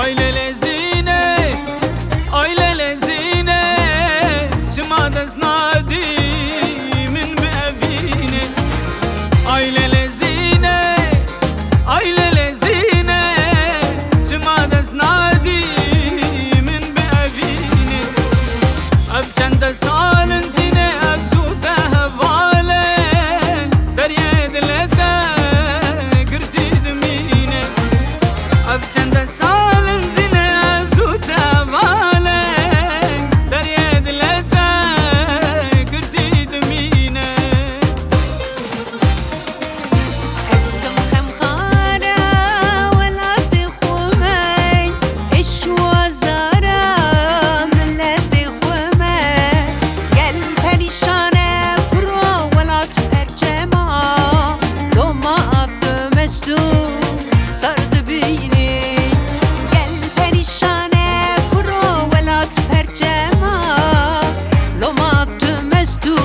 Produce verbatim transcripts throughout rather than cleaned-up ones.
Ay lelê Zîne, ay lelê Zîne, çima dest nadî min bi evînê. Ay lelê Zîne, ay lelê Zîne, çima dest nadî min bi evînê. Ev çende sal in Zîne, ev zû te heval e, deriyê dilê te girtî dimîne. Ev çende sal in Zîne, ev zû te heval e, deriyê dilê te girtî dimîne. Ez tim xemxare welatê xwe me, êş û azara miletê xwe me. Gel perîşan e kuro welat perçe ma, loma Abdû Mestûr sar dibînî. Gel perîşan e kuro welat perçe ma, loma tu mest û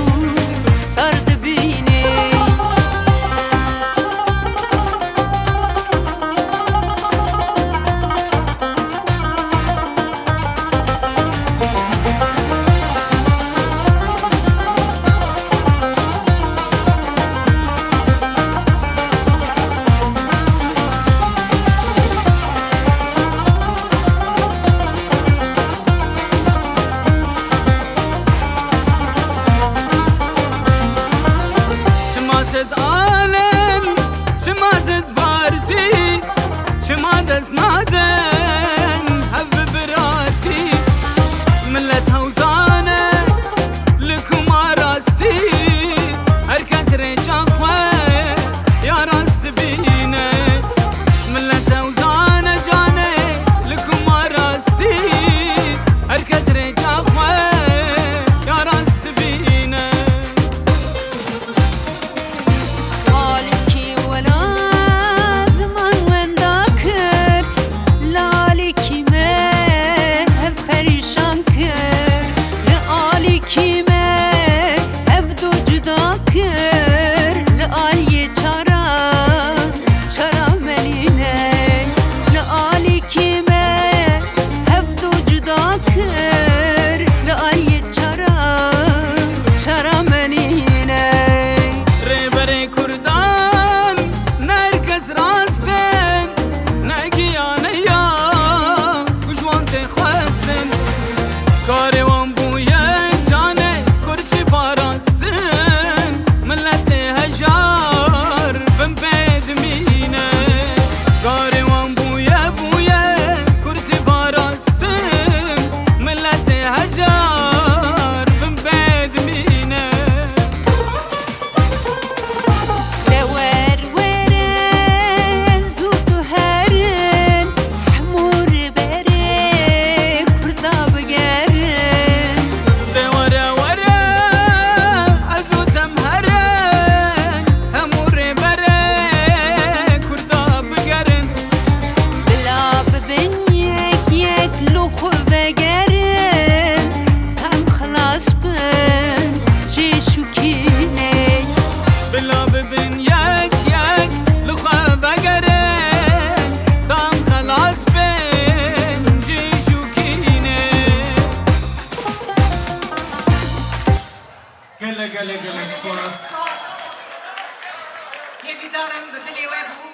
sar dibînî. Çima zid alin, çima zid bartî, çima dest nadin hev bi biratî. Milet hewzan e li kuma rastî, her kes rêça xwe ya rast dibîne. Milet hewzan e canê li kuma rastî, her kes rêça xwe ya rast dibîne. Alîkî wela ziman wenda kir, li alîkî me hev perîşan kir. Li alîkî me hev du cuda kir, li aliyê çara, çara me nîne. Li alîkî me hev du cuda kir, li aliyê çara, çara me nîne. Rêberê Kurdan ne her kes rast in, ne giyane ya ku ji wan tê xwestin. Karê wan bûye canê kursî parastin, miletê hejar bin pê dimîne. Karê wan bûye, bûye kursî parastin, miletê hejar bin pê dimîne. De wer were ez û tu herin, hemû rêberê Kurda bigerin. De were were ez û tem herin, hemû rêberê Kurda bigerin. Bila bibin yek yek li xwe vegerin, em xilas bin ji şûkînê. Bila bibin yek yek li xwe vegerin, em xelas bin ji şûkînê. Gelek, gelek, gelek spas. Hêvîdar im bi dilê we bû.